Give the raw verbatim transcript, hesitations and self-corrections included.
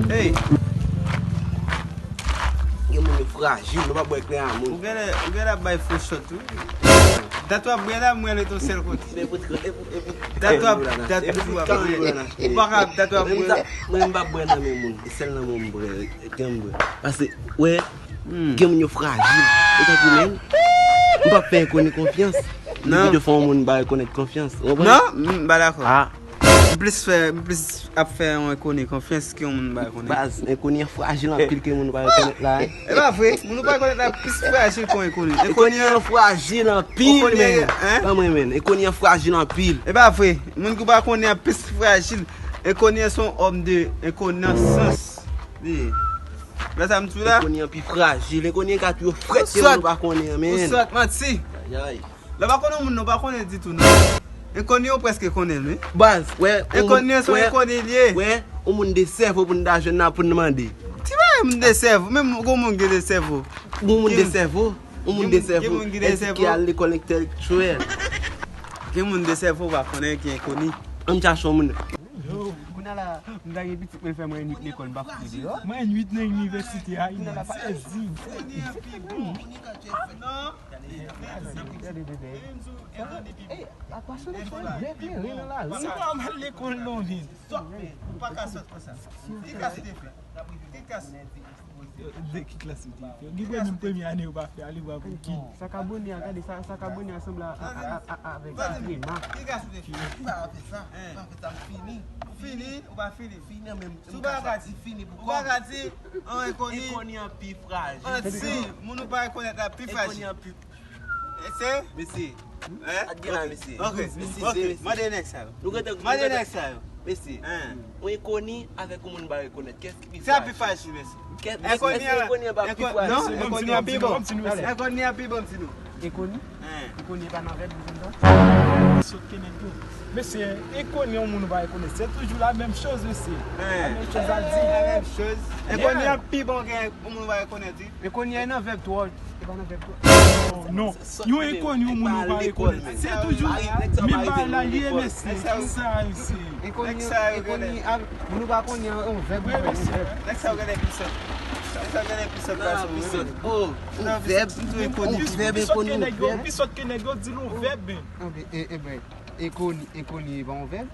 Hey! Gen moun yo frajil, nou pa bwè kleren a moun. Ou genlè, ou genlè ap bay fo shot wi. Dat w ap bwè la, mwen rete yon sèl kote. Dat w ap, dat w ap bwè. Ou pa ka dat w ap bwè. Mwen, m pa bwè nan men moun. E sèl nan men m bwè, ke m bwè. Paske, wè, gen moun yo frajil. E tankou menm, m p ap fè enkoni konfyans. Li pito fè yon moun ba rekonèt konfyans. Ou konprann? Non, m pa dakò. M plis fè, m plis ap fè yon enkoni konfyans ke yon moun ba rekonèt. Baz, enkoni an frajil anpil ke moun ou pa rekonèt la. E pa vre, moun ou pa rekonèt la plis frajil ke yon enkoni. Enkoni an frajil anpil, men. Ban mwen, men. Enkoni an frajil anpil. E pa vre, moun ki ou pa konnen an plis frajil. Enkoni an se yon òm de enkonesans. Li ye. Lè sa m di w la. Enkoni an pi frajil. Enkoni an ka touye w frèt ke moun ou pa konnen an, men. Ou sòt, manti. Ayay. Lè w pa konnen yon moun, non, w pa konnen ditou, non. Enkoni yo prèske konnen l, wi. Baz, wè, enkoni an se yon enkoni li ye. Wè, yon moun de sèvo pou n ta jwenn nan pou n mande. Ti bagay moun de sèvo, menm yon moun gen de sèvo. Yon moun de sèvo, yon moun de sèvo. Gen moun ki al lekòl entèlektyèl. Gen moun de sèvo w pa konnen ki enkoni. Ann chache yon moun. Yo, kounye a la, m ta gen pitit mwen fè mwen nwit lekòl, m pa fout li deyò. Mwen nwit nan inivèsite a, li sezi. Gade, gade, gade. Ey, attention, frè, bèk li ren nan lari. Ou pa mal lekòl non, men. Ou pa ka sòt konsa. Ki klas ou te fè? Ki klas? De ki klas ou te fè? Gen premye, premye ane yo pa fè, ale bwa pou kid. Sa ka bone a, gade, sa, sa ka bone a sanble a, a, a, a, avèk Trema. Ki klas ou te fè? M pa fè sa. M pa fè sa, m fini. Ou fini? Ou pa fini? Fini, men si w pa ka di fini pou kò. Ou pa ka di, an, enkoni. Enkoni an pi frajil. An, si moun ou pa rekonèt la pi frajil. Enkoni an pi Mesye. Mesye. Hein? Sa k gen la, mesye? Ok, ok. Mande nèg sa yo. Mande nèg sa yo. Mesye. Hein? Yon enkoni avèk yon moun pa rekonèt. Kès ki pi frajil? Sa pi frajil, mesye. Enkoni an pi bon. Enkoni an pi bon, ti nou. Enkoni pa nan vèb, nou konn sa? Sòt ke nèg yo. Mesye, enkoni yon moun ou pa rekonèt. Se toujou la menm choz, mesye. La menm choz a di. La menm choz. Enkoni an pi bon ke yon moun ou pa rekonèt, wi. Enkoni an nan vèb twò. E pa nan vèb twò. Non, non. Yon enkoni, yon moun ou pa rekonèt. Se toujou menm bagay la li ye, mesye. Kisa, mesye? Enkoni, enkoni, moun ou pa konnen an, yon vèb. Wi, mesye. Nèg sa yo genlè pi sòt. Nèg sa yo genlè pi sòt pase mwen. Oh, yon vèb. Yon vèb, enkoni, yon vèb. Pi sòt ke nèg yo, pi sòt ke nèg yo, di l yon vèb. Enben, enkoni, enkoni e pa yon vèb?